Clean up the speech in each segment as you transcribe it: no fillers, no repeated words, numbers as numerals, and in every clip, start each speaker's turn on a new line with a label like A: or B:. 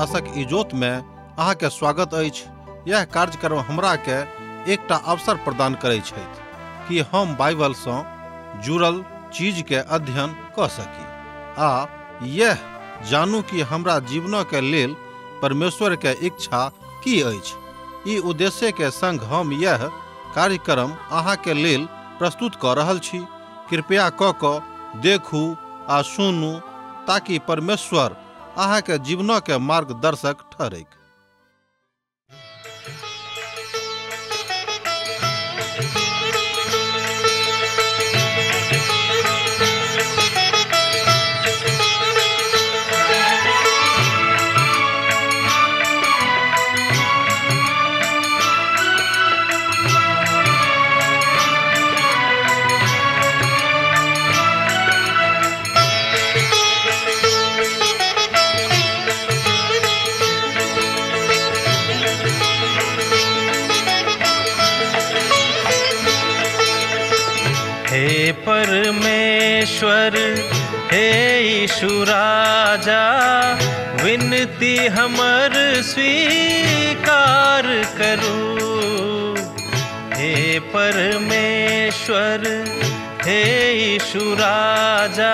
A: आशक इजोत में अहाँ के स्वागत अछि। यह कार्यक्रम हमरा के एकटा अवसर प्रदान करै छथि कि हम बाइबल सँ जुड़ल चीज के अध्ययन क सकी आ यह जानू कि हमरा जीवन के लेल परमेश्वर के इच्छा की अछि। ई उद्देश्य के संग हम यह कार्यक्रम अहाँ के लेल प्रस्तुत क रहल छी। कृपया क देखू आ सुनू ताकि परमेश्वर अहाँ के जीवन के मार्गदर्शक ठहरैक।
B: परमेश्वर हे यीशु राजा, विनती हमर स्वीकार करू। हे परमेश्वर हे यीशु राजा,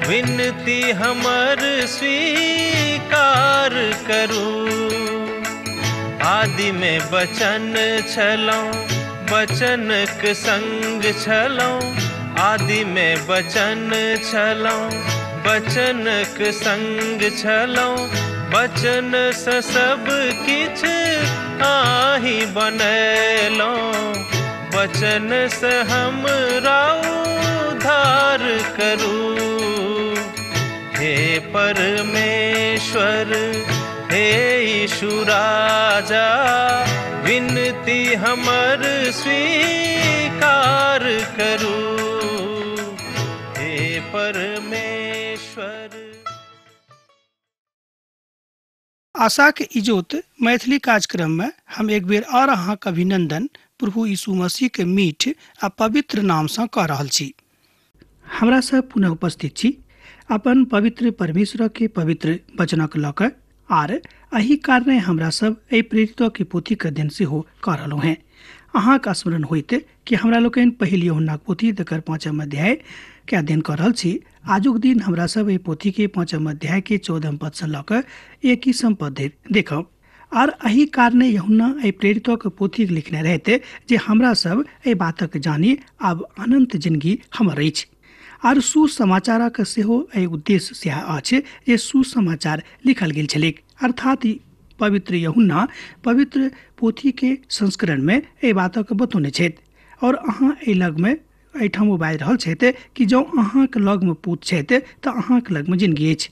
B: विनती हमर स्वीकार करू। आदि में वचन छलौं, वचनक संग छलौं। आदि में वचन छलौं, वचनक संग छलौं। वचन से सब किछ आही बनेलौं, वचन से हमरा उद्धार करू। हे परमेश्वर हे यीशु राजा, विनती हमर स्वीकार करू। हे परमेश्वर।
C: आशा के इजोत मैथिली कार्यक्रम में हम एक बेर और अहाँक अभिनंदन प्रभु यीशु मसीह के मीठ आ पवित्र नाम से कऽ रहल छी। हमरा सब पुनः उपस्थित छी अपन पवित्र परमेश्वर के पवित्र वचनक लऽ कऽ, आर एहि कारणे हमरा सब एहि प्रेरितों के पोथी के अध्ययन सेहो कऽ रहलहुँ हेँ। अहाँक स्मरण होइत कि हमरा लोकनि पहिल यूहन्नाक पोथी तकर 5 अध्याय के अध्ययन कऽ रहल छी। आजुक दिन हमरा सब एहि पोथी के 5 अध्याय के 14 पद से लऽ कऽ 21 पद धरि देखब। आर एहि कारणे यूहन्ना एहि प्रेरितों के पोथी लिखने रहते जे हमरा सब एहि बातक जानी आब अनंत जिंदगी हमर अछि। आर सुसमाचारक सेहो एहि उद्देश्य सएह अछि जे सुसमाचार लिखल गेल छलैक, अर्थात पवित्र यूहन्ना पवित्र पोथी के संस्करण में एहि बातक बतौने छथि। और अहाँ एहि लगमे एहिठाम ओ बाजि रहल छथि कि जँ अहाँक लगमे पूत छथि तऽ अहाँक लगमे जिंदगी अछि।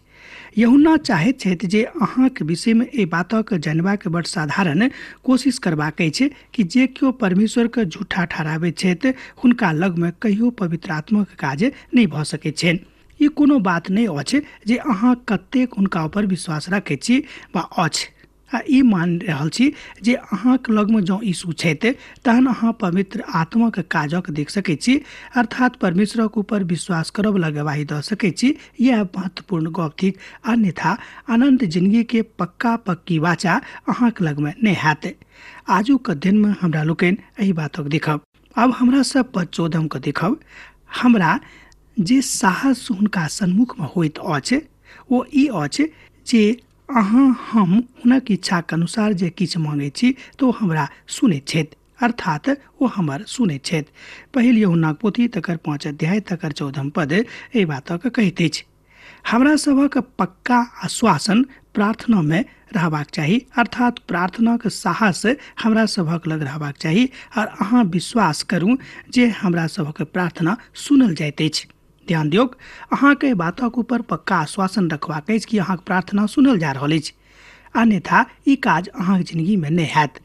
C: यूहन्ना चाहैत छथि जे अहाँक विषयमे एहि बातक जानबाक बड़ साधारण कोशिश करबाक अछि कि जे केओ परमेश्वरके झूठा ठहराबैत छथि हुनका लगमे कहियो पवित्र आत्माक काज नहि भऽ सकैत छनि। ई कोनो बात नहि अछि जे अहाँ कतेक हुनका ऊपर विश्वास रखैत छी वा अछि, आ ई मान रहल छी जे अहाँक लगमे जँ यीशु छथि तहन अहाँ पवित्र आत्माक काजक देख सकैत छी, अर्थात परमेश्वरक ऊपर विश्वास करऽवला गवाही दऽ सकैत छी। यह महत्वपूर्ण गप थिक, अन्यथा अनंत जिंदगी के पक्का पक्की वाचा अहाँक लगमे नहि हैत। आजुक अध्ययनमे हमरा लोकनि एहि बातक देखब। आब हमरा सब पद 14 के देखब। हमरा जे साहस हुनका सन्मुखमे होइत अछि ओ ई अछि जे अहाँ हम हुनक इच्छाक अनुसार जे किछु मांगै छी तऽ ओ हमरा सुनैत छथि, अर्थात ओ हमर सुनैत छथि। पहिल यूहन्नाक पोथी तकर 5 अध्याय तकर 14 पद एहि बातक कहैत अछि। हमरा सभक पक्का आश्वासन प्रार्थना में रहबाक चाही, अर्थात प्रार्थनाक साहस हमरा सभक लग रहबाक चाही। और अहाँ विश्वास करू जे हमरा सभक प्रार्थना सुनल जाइत अछि। ध्यान दियौक, अहाँके बातक ऊपर पक्का आश्वासन रखबाक अछि कि अहाँक प्रार्थना सुनल जा रहल अछि, अन्यथा ई काज अहाँक जिंदगी में नहि हैत।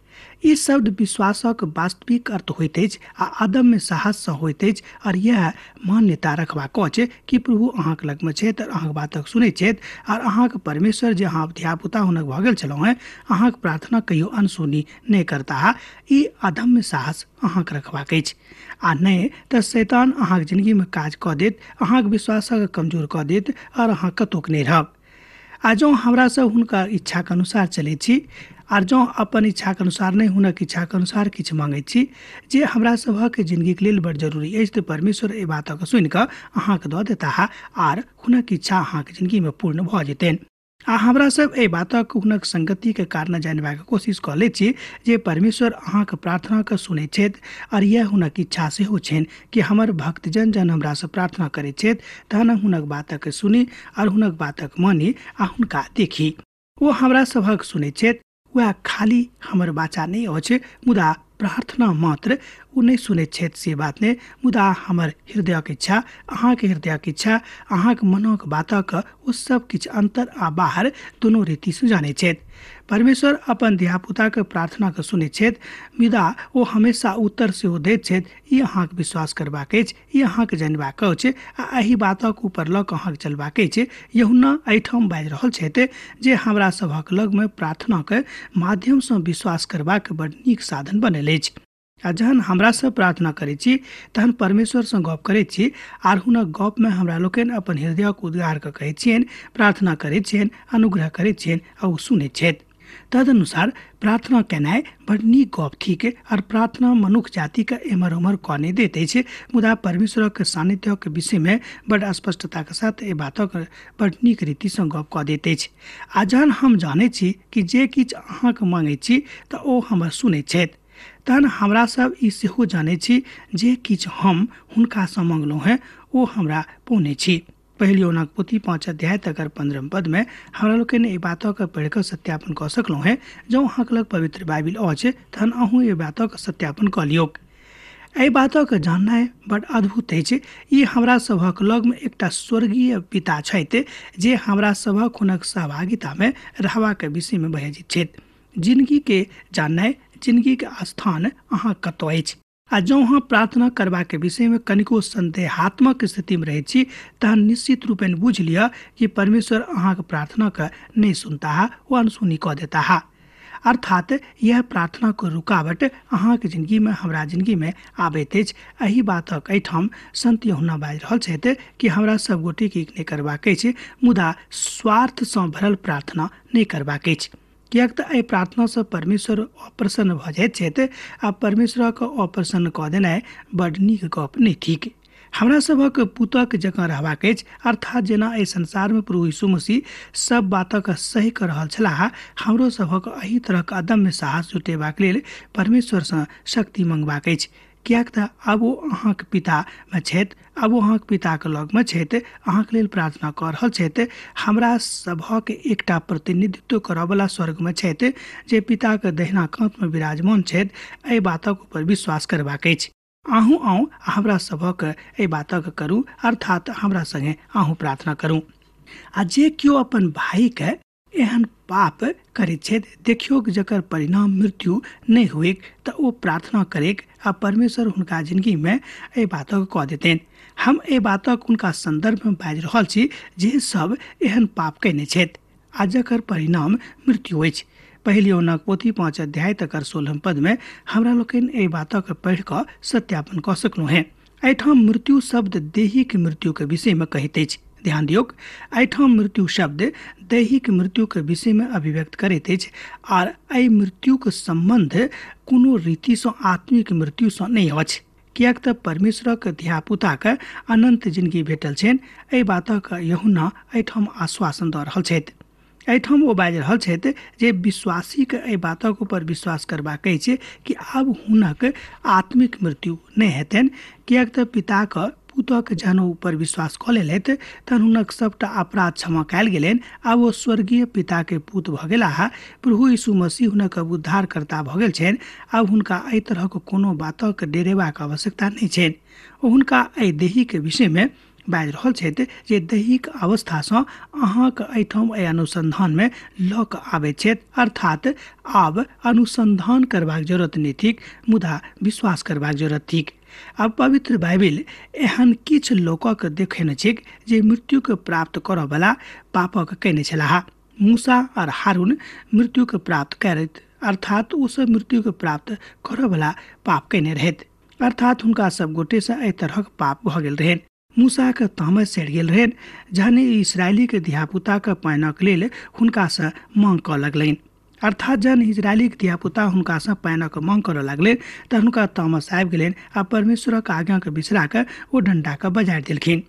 C: ई शब्द विश्वासक वास्तविक अर्थ होइत अछि आ अदम्य साहससँ होइत अछि। और यह मान्यता रखबाक अछि कि प्रभु अहाँक लगमे छथि और अहाँक बातक सुनैत छथि, और अहाँक परमेश्वर जे अहाँ धियापुता हुनक भऽ गेल छलहुँ हेँ अहाँक प्रार्थना कहियो अनसुनी नहि करताह। ई अदम्य साहस अहाँक रखबाक अछि, आ नहि तऽ शैतान अहाँक जिंदगीमे काज कऽ देत, अहाँक विश्वासक कमजोर कऽ देत और अहाँ कतौक नहि रहब। आ जँ हमरा सब हुनका इच्छाके अनुसार चलै छी आर जँ अपन इच्छाके अनुसार नहि हुनक इच्छाके अनुसार किछु माँगै छी जे हमरा सभक जिन्दगीके लेल बड़ जरूरी अछि, तऽ परमेश्वर एहि बातके सुनिकऽ अहाँके दऽ देताह आर हुनक इच्छा अहाँके जिन्दगीमे पूर्ण भऽ जेतनि। आ हमरा सब एहि बातक हुनक संगतिके कारण जानबाक कोशिश कऽ लै छी जे परमेश्वर अहाँके प्रार्थनाके सुनै छथि आर इएह हुनक इच्छा सेहो छनि कि हमर भक्तजन जहन हमरासँ प्रार्थना करै छथि तहन हुनक बातक सुनी आर हुनक बातक मानी आ हुनका देखी। ओ हमरा सभक सुनै छथि, वएह खाली हमर बाचा नहि अछि, मुदा प्रार्थना मात्र ओ नहि सुनैत छथि से बात नहि, मुदा हमर हृदयक इच्छा, अहाँके हृदयक इच्छा, अहाँके मनक बातक ओ सब किछु अन्तर आ बाहर दुनू रीतिसँ जानै छथि। परमेश्वर अपन धियापुताके प्रार्थनाके सुनैत छथि, मुदा ओ हमेशा उत्तर सेहो दैत छथि। ई अहाँके विश्वास करबाक अछि, ई अहाँके जानबाक अछि आ एहि बातक ऊपर लऽ कऽ अहाँके चलबाक अछि। यूहन्ना एहिठाम बाजि रहल छथि जे हमरा सभक लगमे प्रार्थनाके माध्यमसँ विश्वास करबाक बड़ नीक साधन बनल अछि। आ जहन हमरा सब प्रार्थना करै छी तहन परमेश्वरसँ गप करै छी आर हुनक गपमे हमरा लोकनि अपन हृदयक उद्गार कऽ कहै छियनि, प्रार्थना करै छियनि, अनुग्रह करै छियनि आ ओ सुनै छथि। तदनुसार प्रार्थना केनाइ बड़ नीक गप थिक आर प्रार्थना मनुख जातिके एम्हर ओम्हर कऽ नहि दैत अछि, मुदा परमेश्वरक सान्निध्यक विषयमे बड़ स्पष्टताके साथ एहि बातक बड़ नीक रीतिसँ गप कऽ दैत अछि। आ जहन हम जानै छी कि जे किछु अहाँके माँगै छी तऽ ओ हमर सुनै छथि, तहन हमरा सब ई सेहो जानै छी जे किछु हम हुनकासँ मङ्गलहुँ हेँ ओ हमरा पौने छी। पहिल यूहन्नाक पोथी 5 अध्याय तकर 15 पदमे हमरा लोकनि एहि बातक पढ़ि कऽ सत्यापन कऽ सकलहुँ हेँ। जँ अहाँके लग पवित्र बाइबिल अछि तहन अहूँ एहि बातक सत्यापन कऽ लियौक। एहि बातक जाननाइ बड़ अद्भुत अछि। ई हमरा सभक लगमे एकटा स्वर्गीय पिता छथि जे हमरा सभक हुनक सहभागितामे रहबाक विषयमे भयजित छथि। जिन्दगीके जाननाइ, जिन्दगीके स्थान अहाँ कतऽ अछि। आ जँ अहाँ प्रार्थना करबाक विषयमे कनिको सन्देहात्मक स्थितिमे रहै छी तहन निश्चित रूपेण बुझि लिअ कि परमेश्वर अहाँके प्रार्थनाके नहि सुनताह, ओ अनसुनी कऽ देताह। अर्थात यह प्रार्थनाके रुकावट अहाँके जिन्दगीमे, हमरा जिन्दगीमे आबैत अछि। एहि बातक एहिठाम संत यूहन्ना बाजि रहल छथि कि हमरा सब गोटेके नहि करबाक अछि, मुदा स्वार्थसँ भरल प्रार्थना नहि करबाक अछि, किएक तऽ एहि प्रार्थनासँ परमेश्वर अप्रसन्न भऽ जाइत छथि आ परमेश्वरके अप्रसन्न कऽ देनाइ बड़ नीक गप नहि थिक। हमरा सभक पुतक जकाँ रहबाक अछि, अर्थात जेना एहि संसारमे प्रभु यीशु मसीह सब बातक सही कऽ रहल छलाह, हमरो सभक एहि तरहक अदम्य साहस जुटेबाक लेल परमेश्वरसँ शक्ति मङ्गबाक अछि, किएक तऽ आब ओ अहाँके पितामे छथि, आब ओ अहाँके पिताके लगमे छथि, अहाँके लेल प्रार्थना कऽ रहल छथि। हमरा सभक एकटा प्रतिनिधित्व करऽवला स्वर्गमे छथि जे पिताके दहिना काँतमे विराजमान छथि। एहि बातक ऊपर विश्वास करबाक अछि। अहूँ आउ आ हमरा सभक एहि बातक करू, अर्थात हमरा सङ्गे अहूँ प्रार्थना करू। आ जे केओ अपन भाइके एहन पाप करैत छथि, देखियौ जकर परिणाम मृत्यु नहि हुएक, तऽ ओ प्रार्थना करैक आ परमेश्वर हुनका जिन्दगीमे एहि बातक कऽ देतनि। हम एहि बातक हुनका सन्दर्भमे बाजि रहल छी जे सब एहन पाप कयने छथि आ जकर परिणाम मृत्यु अछि। पहिल यूहन्नाक पोथी 5 अध्याय तकर 16 पदमे हमरा लोकनि एहि बातक पढ़ि कऽ सत्यापन कऽ सकलहुँ हेँ। एहिठाम मृत्यु शब्द दैहिक मृत्युके विषयमे कहैत अछि। ध्यान दियौक, एहिठाम मृत्यु शब्द दैहिक मृत्युके विषयमे अभिव्यक्त करैत अछि आर एहि मृत्युके सम्बन्ध कोनो रीतिसँ आत्मिक मृत्युसँ नहि अछि, किएक तऽ परमेश्वरक धियापुताके अनन्त जिन्दगी भेटल छनि। एहि बातक यूहन्ना एहिठाम आश्वासन दऽ रहल छथि। एहिठाम ओ बाजि रहल छथि जे विश्वासीके एहि बातक ऊपर विश्वास करबाक अछि कि आब हुनक आत्मिक मृत्यु नहि हेतनि, किएक तऽ पिताके पुतक जहन ऊपर विश्वास कऽ लेलथि तहन हुनक सबटा अपराध क्षमा कयल गेलनि। आब ओ स्वर्गीय पिताके पुत भऽ गेलाह। प्रभु यीशु मसीह हुनक उद्धारकर्ता भऽ गेल छनि। आब हुनका एहि तरहक कोनो बातक डेरेबाक आवश्यकता नहि छनि। ओ हुनका एहि दैहिक विषयमे बाजि रहल छथि जे दैहिक अवस्थासँ अहाँके एहिठाम एहि अनुसन्धानमे लऽ कऽ आबैत छथि। अर्थात आब अनुसन्धान करबाक जरूरत नहि थिक, मुदा विश्वास करबाक जरूरत थिक। आब पवित्र बाइबिल एहन किछु लोकक देखेने छैक जे मृत्युके प्राप्त करऽवला पापक कयने छलाह। मूसा और हारून मृत्युके प्राप्त करैत, अर्थात ओसभ मृत्युके प्राप्त करऽवला पाप कयने रहैत, अर्थात हुनका सब गोटेसँ एहि तरहक पाप भऽ गेल रहनि। मूसाके तामस चढ़ि गेल रहनि जहन इसराइलीके धियापुताके पानिक लेल हुनकासँ माँग कऽ लगलनि। अर्थात जहन इजरायलीके धियापुता हुनकासँ पानिक माँग करऽ लगलनि तऽ हुनका तामस आबि गेलनि आ परमेश्वरक आज्ञाके बिसरा कऽ ओ डण्डाके बजारि देलखिन।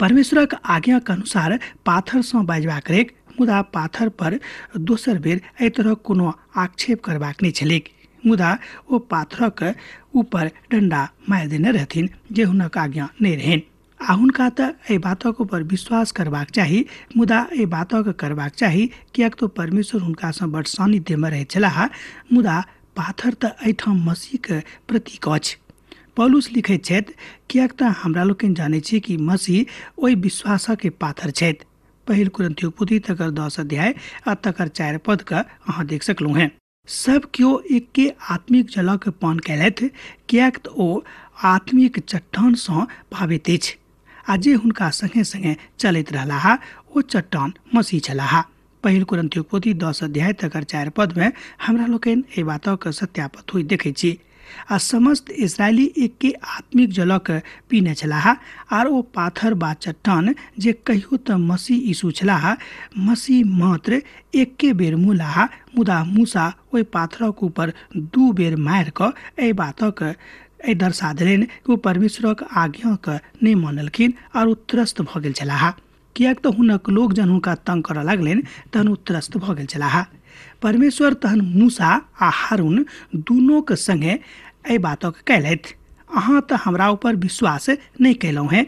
C: परमेश्वरक आज्ञाके अनुसार पाथरसँ बाजबाक रहैक, मुदा पाथर पर दोसर बेर एहि तरहक कोनो आक्षेप करबाक नहि छलैक। मुदा ओ पाथरक ऊपर डण्डा मारि देने रहथिन जे हुनक आज्ञा नहि रहनि। आ हुनका तऽ एहि बातक ऊपर विश्वास करबाक चाही, मुदा एहि बातक करबाक चाही किएक तऽ परमेश्वर हुनकासँ बड सानिध्यमे रहैत छलाह। मुदा पाथर तऽ एहिठाम मसीहके प्रतीक अछि। पौलुस लिखैत छथि, किएक तऽ हमरा लोकनि जानै छी कि मसीह ओहि विश्वासके पाथर छथि। पहिल कुरिन्थियो पोथी तकर 10 अध्याय आ तकर 4 पद के अहाँ देख सकलहुँ हेँ। सब केओ एके आत्मिक जलक पान कयलथि, किएक तऽ ओ आत्मिक चट्टानसँ भावित अछि आ जे हुनका संगे संगे चलैत रहलाह ओ चट्टान मसीह छलाह। पहिल कुरिन्थियो पोथी 10 अध्याय तकर 4 पद में हमरा लोकनि एहि बातक सत्यापत होइत देखै छी। आ समस्त इसराइली एके आत्मिक जलक पीने छलाह आर ओ पाथर बा चट्टान जे कहियो तऽ मसीह यीशु छलाह, मसीह मात्र एके बेर मुलाह, मुदा मूसा ओहि पाथरक ऊपर 2 बेर मारि कऽ एहि बातक एहि दर्शा देलनि कि ओ परमेश्वरक आज्ञाके नहि मानलखिन आर ओ त्रस्त भऽ गेल छलाह। किएक तऽ हुनक लोक जहन हुनका तंग करऽ लगलनि तहन ओ त्रस्त भऽ गेल छलाह। परमेश्वर तहन मूसा आ हारून दुनूके संगे एहि बातक कयलथि, अहाँ तऽ हमरा ऊपर विश्वास नहि कयलहुँ हेँ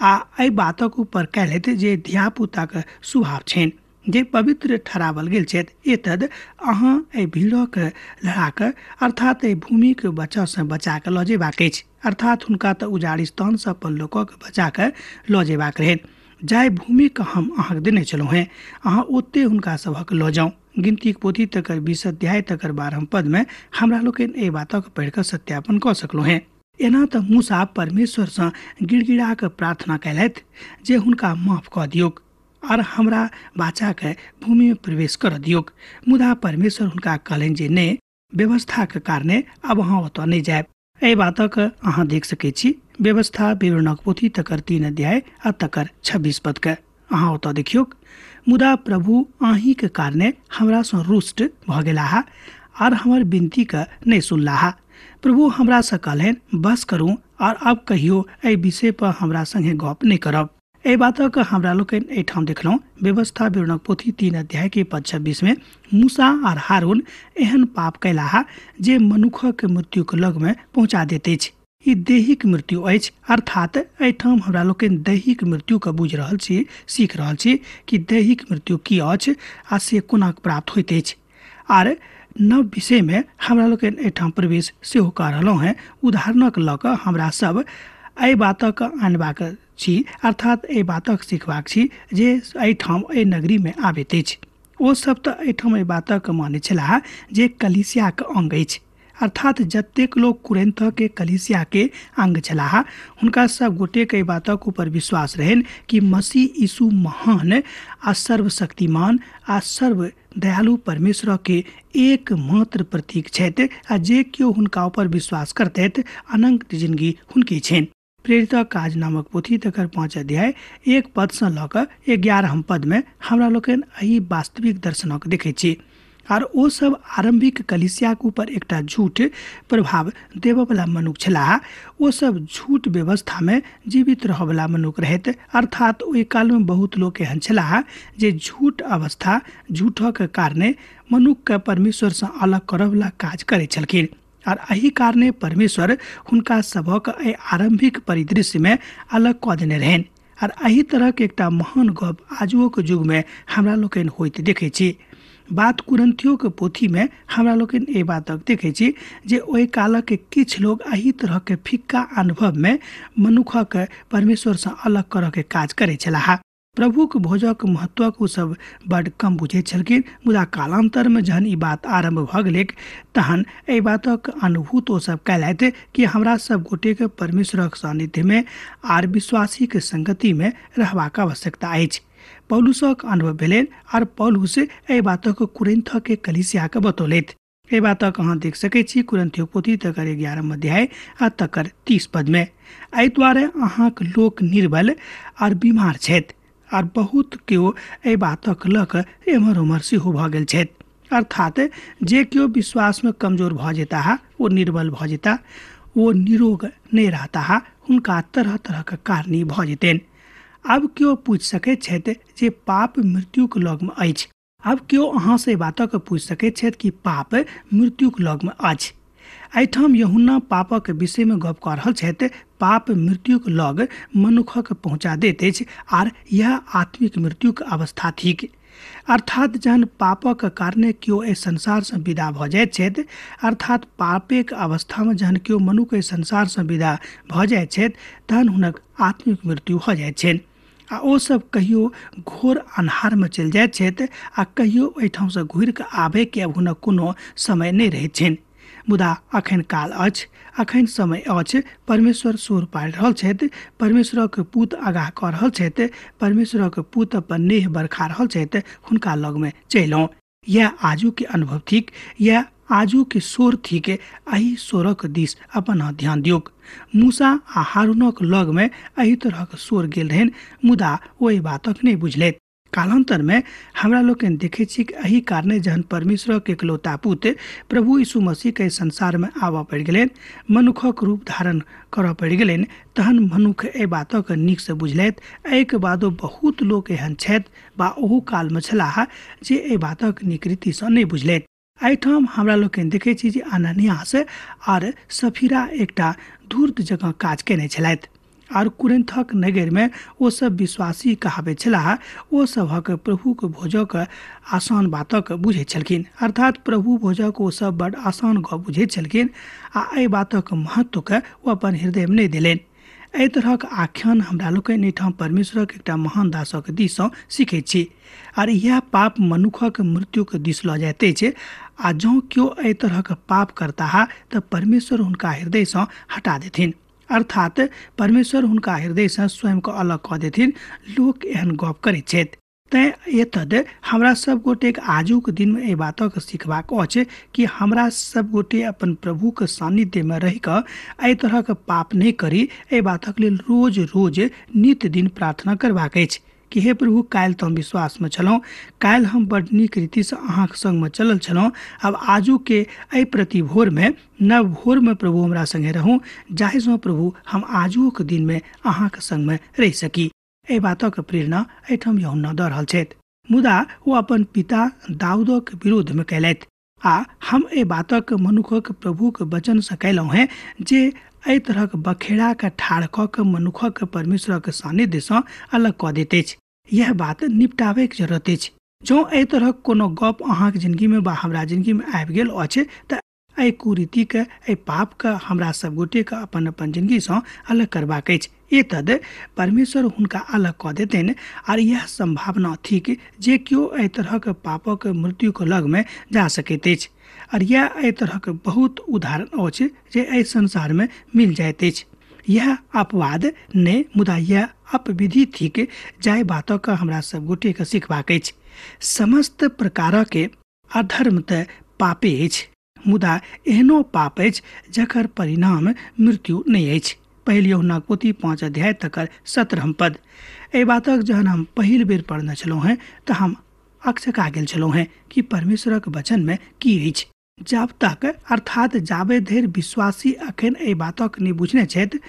C: आ एहि बातक ऊपर कयलथि जे धियापुताके स्वभाव छनि जे पवित्र ठहरावल गेल छथि, एतद अहाँ एहि भीड़क लड़ाक अर्थात एहि भूमिके बचावसँ बचा कऽ लऽ जेबाक अछि। अर्थात हुनका तऽ उजाड़ स्थानसँ अपन लोकक बचा कऽ लऽ जेबाक रहनि। जाहि भूमिके हम अहाँके देने छलहुँ हेँ अहाँ ओते हुनका सभक लऽ जाउ। गिनतीक पोथी तकर 20 अध्याय तकर 12 पद में हमरा लोकनि एहि बातक पढ़ि कऽ सत्यापन कऽ सकलहुँ हेँ। एना तऽ मूसा परमेश्वरसँ गिड़गिड़ा कऽ प्रार्थना कयलथि जे हुनका माफ कऽ दियौक और हमरा बाचाके भूमिमे प्रवेश करऽ दियौक। मुदा परमेश्वर हुनका कहलनि जे नहि, व्यवस्थाके कारणे आब अहाँ ओतऽ नहि जायब। एहि बातक अहाँ देख सकै छी व्यवस्था विवरणक पोथी तकर 3 अध्याय आ तकर 26 पदके अहाँ ओतऽ देखियौक। मुदा प्रभु अहीँके कारणे हमरासँ रुष्ट भऽ गेलाह आर हमर विनतीके नहि सुनलाह। प्रभु हमरासँ कहलनि, बस करू आर अब कहियो एहि विषय पर हमरा संगे गप नहि करब। एहि बातक हमरा लोकनि एहिठाम देखलहुँ व्यवस्था विवरणक पोथी 3 अध्याय के पद 26 में मूसा आर हारून एहन पाप कयलाह जे मनुखक मृत्युक लगमे पहुँचा दैत अछि। ई दैहिक मृत्यु अछि। अर्थात एहिठाम हमरा लोकनि दैहिक मृत्युके बुझि रहल छी, सीख रहल छी कि दैहिक मृत्यु की अछि आ से कोना प्राप्त होइत अछि। आर नव विषयमे हमरा लोकनि एहिठाम प्रवेश सेहो कऽ रहलहुँ हेँ। उदाहरणक लऽ कऽ हमरा सब एहि बातक आनबाक छी, अर्थात एहि बातक सीखबाक छी जे एहिठाम एहि नगरीमे आबैत अछि। ओ सब तऽ एहिठाम एहि बातक मानै छलाह जे कलीसियाके अंग अछि। अर्थात जतेक लोक कुरिन्थके कलीसियाके अंग छलाह हुनका सब गोटेके एहि बातक ऊपर विश्वास रहनि कि मसीह यीशु महान आ सर्वशक्तिमान आ सर्व दयालु परमेश्वरके एकमात्र प्रतीक छथि आ जे केओ हुनका ऊपर विश्वास करतथि अनंत जिंदगी हुनके छनि। प्रेरित काज नामक पोथी तकर 5 अध्याय 1 पदसँ लऽ कऽ 11 पदमे हमरा लोकनि एहि वास्तविक दर्शनक देखै छी। आर ओ सब आरम्भिक कलीसियाक ऊपर एकटा झूठ प्रभाव देबयवला मनुख छलाह। ओ सब झूठ व्यवस्थामे जीवित रहयवला मनुख रहैत। अर्थात ओहि कालमे बहुत लोक एहन छलाह जे झूठ अवस्था झूठक कारणे मनुखके परमेश्वरसँ अलग करयवला काज करैत छलखिन आर एहि कारणे परमेश्वर हुनका सभक एहि आरम्भिक परिदृश्यमे अलग कऽ देने रहनि। आर एहि तरहक एकटा महान गप आजुओक युगमे हमरा लोकनि होइत देखै छी। बात कुरिन्थियोके पोथीमे हमरा लोकनि एहि बातक देखै छी जे ओहि कालक किछु लोक एहि तरहके फिक्का अनुभवमे मनुखक परमेश्वरसँ अलग करऽके काज करै छलाह। प्रभुक भोजक महत्वक ओ सब बड कम बुझैत छलखिन। मुदा कालान्तरमे जहन ई बात आरम्भ भऽ गेलैक तहन एहि बातक अनुभूत ओ सब कयलथि कि हमरा सब गोटेके परमेश्वरक सानिध्यमे आर विश्वासीके संगतिमे रहबाक आवश्यकता अछि। पौलुसक अनुभव भेलनि आर पौलुस एहि बातक कुरिन्थके कलीसियाके बतौलथि। एहि बातक अहाँ देख सकैत छी कुरिन्थियो पोथी तकर 11 अध्याय आ तकर 30 पदमे। एहि दुआरे अहाँक लोक निर्बल आर बीमार छथि आर बहुत केओ एहि बातक लऽ कऽ एम्हर ओम्हर सेहो भऽ गेल छथि। अर्थात जे केओ विश्वासमे कमजोर भऽ जेताह ओ निर्बल भऽ जेताह, ओ निरोग नहि रहताह, हुनका तरह तरहके कारणी भऽ जेतनि। आब केओ पूछि सकैत छथि जे पाप मृत्युक लगमे अछि। आब केओ अहाँसँ बातक पूछि सकैत छथि कि पाप मृत्युक लगमे अछि। एहिठाम यूहन्ना पापक विषयमे गप कऽ रहल छथि। पाप मृत्युक लग मनुखक पहुँचा दैत अछि आर यह आत्मिक मृत्युक अवस्था थिक। अर्थात जहन पापक कारणे केओ एहि संसारसँ विदा भऽ जाइत छथि, अर्थात पापेक अवस्थामे जहन केओ मनुख एहि संसारसँ विदा भऽ जाइत छथि तहन हुनक आत्मिक मृत्यु भऽ जाइत छनि आ ओ सब कहियो घोर अन्हारमे चलि जाइत छथि आ कहियो एहिठामसँ घुरि कऽ आबयके अब हुनक कोनो समय नहि रहैत छनि। मुदा अखन काल अछि, अखन समय अछि, परमेश्वर सोर पाड़ि रहल छथि, परमेश्वरक पूत आगाह कऽ रहल छथि, परमेश्वरक पूत अपन नेह बरखा रहल छथि, हुनका लगमे चलि। यह आजुके अनुभव थिक, यह आजुके शोर थिक। एहि शोरक दिस अपन ध्यान दियौक। मूसा आ हारूनक लगमे एहि तरहक शोर गेल रहनि, मुदा ओ एहि बातक नहि बुझलथि। कालांतरमे हमरा लोकनि देखै छी कि एहि कारणे जहन परमेश्वरक एकलौता पुत प्रभु यीशु मसीहके संसारमे आबऽ पड़ि गेलनि, मनुखक रूप धारण करऽ पड़ि गेलनि, तहन मनुख एहि बातक नीकसँ बुझलथि। एहिके बादो बहुत लोक एहन छथि बा ओहू कालमे छलाह जे एहि बातक नीक रीतिसँ नहि बुझलथि। एहिठाम हमरा लोकनि देखै छी जे अननियास आर सफीरा एकटा धूर्त जकाँ काज केने छलथि आर कुरिन्थक नगरमे ओ सब विश्वासी कहाबै छलाह। ओ सभक प्रभुक भोजक आसान बातक बुझैत छलखिन, अर्थात प्रभु भोजक ओ सब बड आसान गप बुझैत छलखिन आ एहि बातक महत्वके ओ अपन हृदयमे नहि देलनि। एहि तरहक आख्यान हमरा लोकनि एहिठाम परमेश्वरक एकटा महान दासक दिससँ सीखैत छी आर इएह पाप मनुखक मृत्युक दिस लऽ जाइत अछि। आ जँ केओ एहि तरहक पाप करताह तऽ परमेश्वर हुनका हृदयसँ हटा देथिन, अर्थात परमेश्वर हुनका हृदयसँ स्वयंके अलग कऽ देथिन। लोक एहन गप करैत छथि। तैँ एतद हमरा सब गोटेक आजुक दिनमे एहि बातक सीखबाक अछि कि हमरा सब गोटे अपन प्रभुके सान्निध्यमे रहि कऽ एहि तरहक पाप नहि करी। एहि बातक लेल रोज रोज नित्य दिन प्रार्थना करबाक अछि कि हे प्रभु, काल्हि तऽ हम विश्वासमे छलहुँ, काल्हि हम बड नीक रीतिसँ अहाँके सङ्गमे चलल छलहुँ, आब आजुके एहि प्रति भोरमे नव भोरमे प्रभु हमरा सङ्गे रहू, जाहिसँ प्रभु हम आजुक दिनमे अहाँके सङ्गमे रहि सकी। एहि बातक प्रेरणा एहिठाम यूहन्ना दऽ रहल छथि। मुदा ओ अपन पिता दाऊदक विरोधमे कयलथि आ हम एहि बातक मनुखक प्रभुक वचनसँ कयलहुँ हेँ जे एहि तरहक बखेड़ाके ठाढ़ कऽ कऽ मनुखक परमेश्वरक सान्निध्यसँ अलग कऽ दैत अछि। यह बात निपटाबैके जरूरत अछि। जँ एहि तरहक कोनो गप अहाँके जिन्दगीमे वा हमरा जिन्दगीमे आबि गेल अछि तऽ एहि कुरीतिके, एहि पापके हमरा सब गोटेके अपन अपन जिन्दगीसँ अलग करबाक अछि। एतद परमेश्वर हुनका अलग कऽ देतनि आर यह सम्भावना थिक जे केओ एहि तरहक पापक मृत्युके लगमे जा सकैत अछि। आर यह एहि तरहक बहुत उदाहरण अछि जे एहि संसारमे मिल जाइत अछि। यह अपवाद नहि, मुदा यह अपविधि थिक जाहि बातक हमरा सब गोटेके सीखबाक अछि। समस्त प्रकारके अधर्म तऽ पापे अछि, मुदा एहनो पाप अछि जकर परिणाम मृत्यु नहि अछि। पहिल यूहन्नाक पोथी 5 अध्याय तकर 17 पद। एहि बातक जहन हम पहिल बेर पढ़ने छलहुँ हेँ तऽ हम अकचका गेल छलहुँ हेँ कि परमेश्वरक वचनमे की अछि। जाब तक अर्थात जाबे धरि विश्वासी अखन एहि बातक नहि बुझने छथि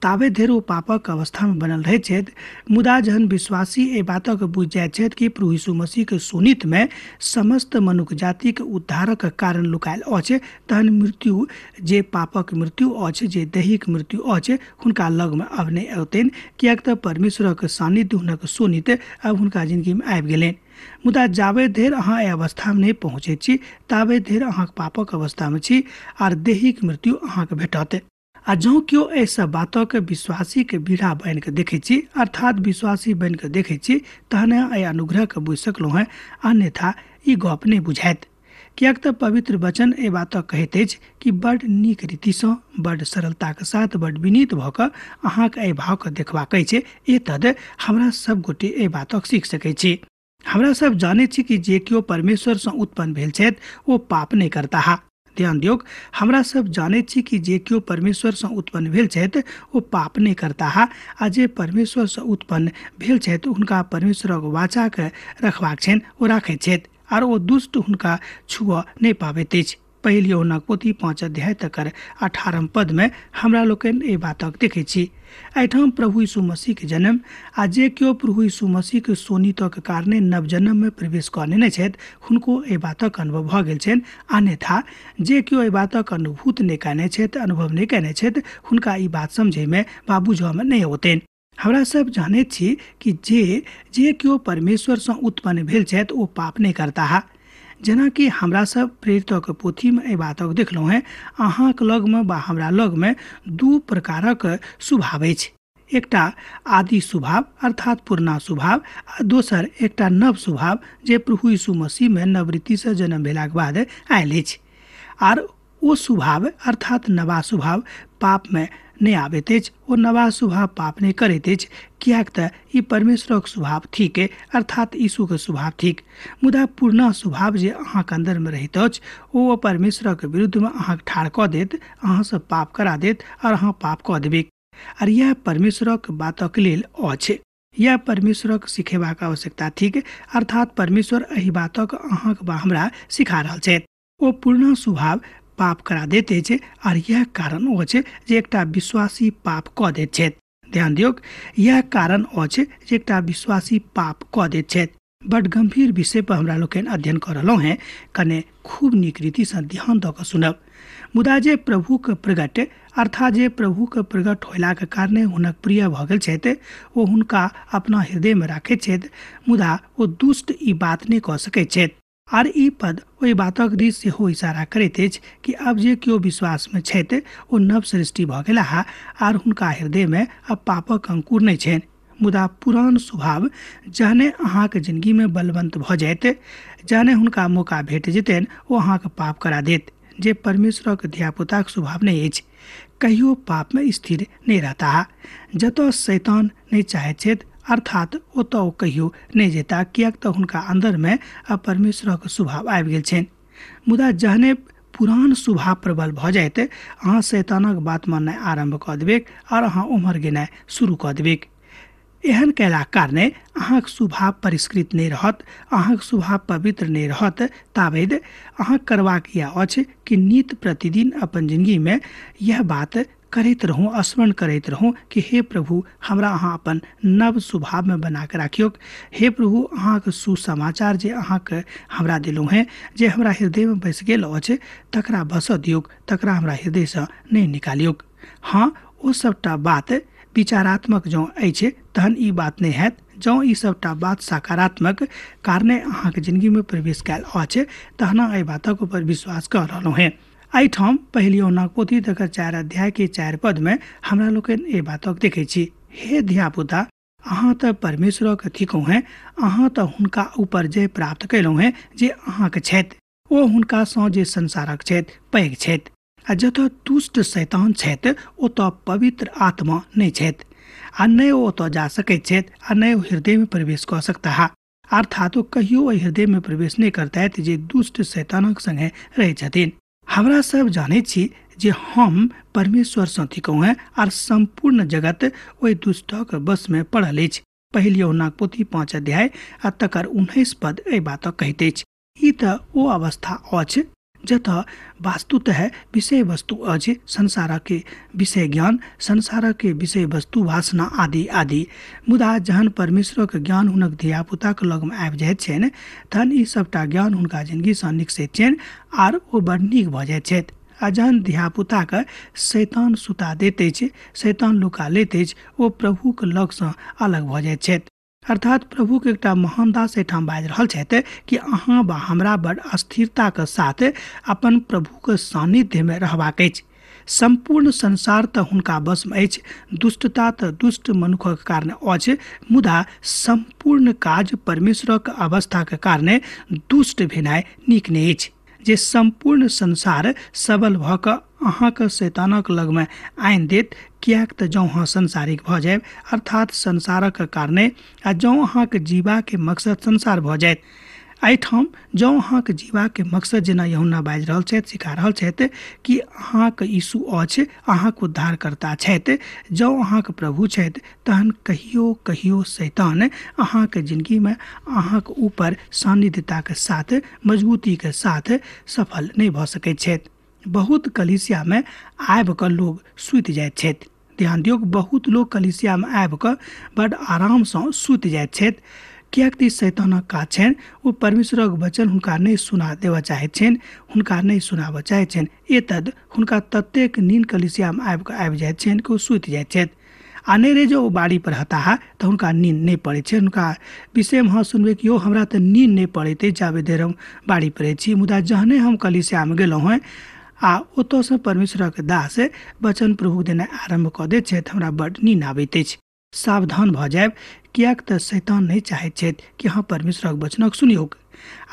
C: ताबे धरि ओ पापक अवस्थामे बनल रहैत छथि। मुदा जहन विश्वासी एहि बातक बुझि जाइत छथि कि प्रभु यीशु मसीहके शोणितमे समस्त मनुख जातिके उद्धारक कारण लुकायल अछि, तहन मृत्यु जे पापक मृत्यु अछि, जे दैहिक मृत्यु अछि, हुनका लगमे अब नहि औतनि, किएक तऽ परमेश्वरक सान्निध्य हुनक शोणित अब हुनका जिन्दगीमे आबि गेलनि। मुदा जाबे धरि अहाँ एहि अवस्थामे नहि पहुँचैत छी ताबे धरि अहाँके पापक अवस्थामे छी आर दैहिक मृत्यु अहाँके भेटत। आ जँ केओ एहि सब बातक विश्वासीके बीड़ा बनि कऽ देखै छी, अर्थात विश्वासी बनि कऽ देखै छी, तहने एहि अनुग्रहके बुझि सकलहुँ हेँ, अन्यथा ई गप नहि बुझायत। किएक तऽ पवित्र वचन एहि बातक कहैत अछि कि बड नीक रीतिसँ, बड सरलताके साथ, बड विनीत भऽ कऽ अहाँके एहि भावके देखबाक अछि। एतद हमरा सब गोटे एहि बातक सीख सकै छी। हमरा सब जानै छी कि जे केओ परमेश्वरसँ उत्पन्न भेल छथि ओ पाप नहि करताह। ध्यान दियौक, हमरा सब जानैत छी कि जे केओ परमेश्वरसँ उत्पन्न भेल छथि ओ पाप नहि करताह, आ जे परमेश्वरसँ उत्पन्न भेल छथि हुनका परमेश्वरक वाचाके रखबाक छनि, ओ राखैत छथि, आर ओ दुष्ट हुनका छुअ नहि पाबैत अछि। पहिल यूहन्नाक पोथी 5 अध्याय तकर 18 पदमे हमरा लोकनि एहि बातक देखैत छी। एहिठाम प्रभु यीशु मसीहके जन्म आ जे केओ प्रभु यीशु मसीहके सोनितक कारणे नव जन्ममे प्रवेश कऽ नेने छथि हुनको एहि बातक अनुभव भऽ गेल छनि। अन्यथा जे केओ एहि बातक अनुभूत नहि कयने छथि, अनुभव नहि कयने छथि, हुनका ई बात समझैमे वा बुझऽमे नहि औतनि। हमरा सब जानैत छी कि जे जे केओ परमेश्वरसँ उत्पन्न भेल छथि ओ पाप नहि करताह। जेनाकि हमरा सब प्रेरितक पोथीमे एहि बातक देखलहुँ हेँ, अहाँक लगमे वा हमरा लगमे 2 प्रकारक स्वभाव अछि। एकटा आदि स्वभाव अर्थात पुरना स्वभाव आ दोसर एकटा नव स्वभाव जे प्रभु यीशु मसीहमे नवरीतिसँ जन्म भेलाक बाद आयल अछि। आर ओ स्वभाव अर्थात नवा स्वभाव पापमे नहि आबैत अछि, ओ नवा स्वभाव पाप नहि करैत अछि, किएक तऽ ई परमेश्वरक स्वभाव थिक, अर्थात यीशुके स्वभाव थिक। मुदा पुरना स्वभाव जे अहाँके अन्दरमे रहैत अछि ओ परमेश्वरक विरुद्धमे अहाँके ठाढ़ कऽ देत, अहाँसँ पाप करा देत और अहाँ पाप कऽ देबै। आर इएह परमेश्वरक बातक लेल अछि, यह परमेश्वरक सिखेबाक आवश्यकता थिक, अर्थात परमेश्वर एहि बातक अहाँके वा हमरा सिखा रहल छथि। ओ पुरना स्वभाव पाप करा दैत अछि आर यह कारण अछि जे एकटा विश्वासी पाप कऽ दैत छथि। ध्यान दियौक, यह कारण अछि जे एकटा विश्वासी पाप कऽ दैत छथि। बड गंभीर विषय पर हमरा लोकनि अध्ययन कऽ रहलहुँ हेँ, कने खूब नीक रीतिसँ ध्यान दऽ कऽ सुनब। मुदा जे प्रभुके प्रगट अर्थात जे प्रभुके प्रगट होयलाक कारणे हुनक प्रिय भऽ गेल छथि ओ हुनका अपना हृदयमे राखैत छथि, मुदा ओ दुष्ट ई बात नहि कऽ सकैत छथि। आर ई पद ओहि बातक दिस सेहो इशारा करैत अछि कि आब जे केओ विश्वासमे छथि ओ नव सृष्टि भऽ गेलाह आर हुनका हृदयमे आब पापक अंकुर नहि छनि। मुदा पुरान स्वभाव जहने अहाँके जिंदगीमे बलवंत भऽ जायत, जहने हुनका मौका भेट जेतनि ओ अहाँके पाप करा देत, जे परमेश्वरक धियापुताक स्वभाव नहि अछि। कहियो पापमे स्थिर नहि रहता। जतऽ शैतान नहि चाहैत छथि अर्थात ओतऽ ओ कहियो नहि जेता, किएक तऽ हुनका अन्दरमे आब परमेश्वरक स्वभाव आबि गेल छनि। मुदा जहने पुरान स्वभाव प्रबल भऽ जायत अहाँ शैतानक बात माननाइ आरम्भ कऽ देबैक आओर अहाँ ओम्हर गेनाइ शुरू कऽ देबैक। एहन कयलाक कारणे अहाँक स्वभाव परिष्कृत नहि रहत, अहाँक स्वभाव पवित्र नहि रहत। ताबैत अहाँ करबाक इएह अछि कि नित प्रतिदिन अपन जिंदगीमे यह बात करैत रहूँ, स्मरण करैत रहूँ कि हे प्रभु हमरा अहाँ अपन नव स्वभावमे बना कऽ राखियौक। हे प्रभु अहाँके सुसमाचार जे अहाँके हमरा देलहुँ हेँ, जे हमरा हृदयमे बसि गेल अछि, तकरा बसऽ दियौक, तकरा हमरा हृदयसँ नहि निकालियौक। हाँ, ओ सबटा बात विचारात्मक जँ अछि तहन ई बात नहि हैत। जँ ई सबटा बात सकारात्मक कारणे अहाँके जिंदगीमे प्रवेश कयल अछि तहन एहि बातक ऊपर विश्वास कऽ रहलहुँ हेँ। एहिठाम पहिल यूहन्नाक पोथी तकर 4 अध्याय के 4 पदमे हमरा लोकनि एहि बातक देखै छी। हे धियापुता, अहाँ तऽ परमेश्वरक थिकहुँ हेँ, अहाँ तऽ हुनका ऊपर जय प्राप्त कयलहुँ हेँ जे अहाँके छथि, ओ हुनकासँ जे संसारक छथि पैघ छथि। आ जतऽ दुष्ट शैतान छथि ओतऽ पवित्र आत्मा नहि छथि, आ नहि ओ ओतऽ जा सकैत छथि आ नहि ओ हृदयमे प्रवेश कऽ सकताह। अर्थात ओ कहियो ओहि हृदयमे प्रवेश नहि करतथि जे दुष्ट शैतानक संगे रहै छथिन। हमरा सब जानैत छी जे हम परमेश्वरसँ थिकहुँ हेँ आर सम्पूर्ण जगत ओहि दुष्टक वशमे पड़ल अछि। पहिल यूहन्नाक पोथी 5 अध्याय आ तकर 19 पद एहि बातक कहैत अछि। ई तऽ ओ अवस्था अछि जतऽ वस्तुतः विषय वस्तु अछि, संसारक विषय ज्ञान, संसारक विषय वस्तु वासना आदि आदि। मुदा जहन परमेश्वरक ज्ञान हुनक धियापुताक लगमे आबि जाइत छनि तहन ई सबटा ज्ञान हुनका जिंदगीसँ निकसैत छनि आर ओ बड़ नीक भऽ जाइत छथि। आ जहन धियापुताके शैतान सुता दैत अछि, शैतान लुका लैत अछि, ओ प्रभुक लगसँ अलग भऽ जाइत छथि। अर्थात प्रभुके एकटा महान दास एहिठाम बाजि रहल छथि कि अहाँ वा हमरा बड़ अस्थिरताके साथ अपन प्रभुके सान्निध्यमे रहबाक अछि। सम्पूर्ण संसार तऽ हुनका वशमे अछि, दुष्टता तऽ दुष्ट मनुखक कारण अछि, मुदा सम्पूर्ण काज परमेश्वरक अवस्थाके कारणे दुष्ट भेनाइ नीक नहि अछि। जे सम्पूर्ण संसार सबल भऽ कऽ अहाँके शैतानक लगमे आनि देत, किएक तऽ जँ अहाँ संसारिक भऽ जायब अर्थात संसारक कारणे, आ जँ अहाँके जीबाके मकसद संसार भऽ जायत, एहिठाम जँ अहाँके जीवाके मकसद जेना यूहन्ना बाजि रहल छथि, सिखा रहल छथि कि अहाँके यीशु अछि, अहाँके उद्धारकर्ता छथि, जँ अहाँके प्रभु छथि, तहन कहियो कहियो शैतान अहाँके जिंदगीमे अहाँके ऊपर सान्निध्यताके साथ, मजबूतीके साथ सफल नहि भऽ सकैत छथि। बहुत कलीसियामे आबि कऽ लोग सुति जाइत छथि। ध्यान दियौ, बहुत लोग कलीसियामे आबि कऽ बड आरामसँ सुति जाइत छथि, किएक तऽ शैतानक काज छनि, ओ परमेश्वरक वचन हुनका नहि सुना देबऽ चाहैत छनि, हुनका नहि सुनाबऽ चाहैत छनि। एतद हुनका ततेक नींद कलीसियामे आबि कऽ आबि जाइत छनि कि ओ सुति जाइत छथि। आ नहि रहे जो ओ बाड़ी पर हताह तऽ हुनका नींद नहि पड़ैत छै। हुनका विषयमे अहाँ सुनबै कि यौ हमरा तऽ नींद नहि पड़ैत अछि जाबे देर हम बाड़ी पर छी, मुदा जहने हम कलीसियामे गेलहुँ हेँ आ ओतऽसँ परमेश्वरक दास वचन प्रभु देनाइ आरम्भ कऽ दैत छथि, हमरा बड्ड नींद आबैत अछि। सावधान भऽ जायब, किएक तऽ शैतान नहि चाहैत छथि कि अहाँ परमेश्वरक वचनक सुनियौक।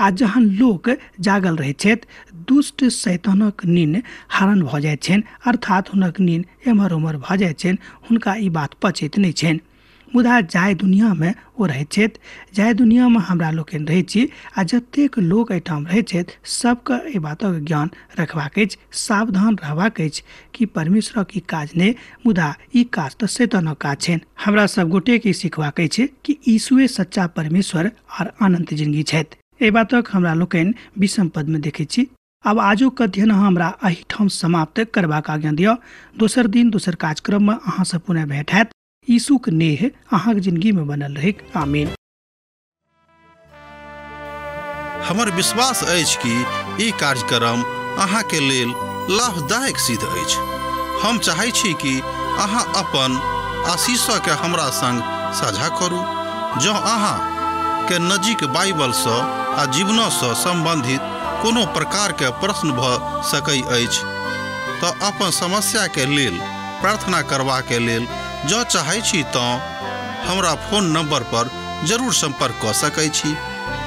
C: आ जहन लोक जागल रहैत छथि, दुष्ट शैतानक नींद हरण भऽ जाइत छनि, अर्थात हुनक नींद एम्हर ओम्हर भऽ जाइत छनि, हुनका ई बात पचैत नहि छनि। मुदा जाहि दुनियामे ओ रहैत छथि, जाहि दुनियामे हमरा लोकनि रहैत छी आ जतेक लोक एहिठाम रहैत छथि, सबके एहि बातक ज्ञान रखबाक अछि, सावधान रहबाक अछि कि परमेश्वरक ई काज नहि, मुदा ई काज तऽ शैतानक काज छनि। हमरा सब गोटेके ई सिखबाक अछि कि यीशुए सच्चा परमेश्वर आर अनन्त जिंदगी छथि। एहि बातक हमरा लोकनि 20 पदमे देखैत छी। आब आजुक अध्ययन हमरा एहिठाम समाप्त करबाक आज्ञा दिअ। दोसर दिन दोसर कार्यक्रममे अहाँसँ पुनः भेंट हैत। यीशुक नेह अहाँक जिंदगी में बनल रहैक। आमीन।
A: हमर विश्वास अछि कि ई कार्यक्रम अहाँके लेल लाभदायक सिद्ध अछि। हम चाहै छी कि अहाँ अपन आशीषके हमरा संग साझा करू। जँ अहाँ के नजीक बाइबलसँ आ जीवनसँ संबंधित कोनो प्रकारके प्रश्न भऽ सकै अछि तऽ अपन समस्याके लेल प्रार्थना करबाके लेल जँ चाहै छी तँ हमरा फोन नंबर पर जरूर संपर्क कऽ सकै छी।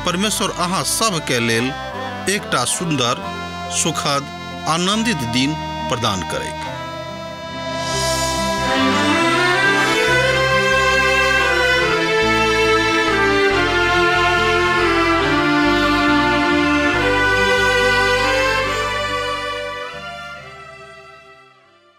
A: परमेश्वर अहाँ सबके लेल एकटा सुंदर, सुखद, आनंदित दिन प्रदान करैक।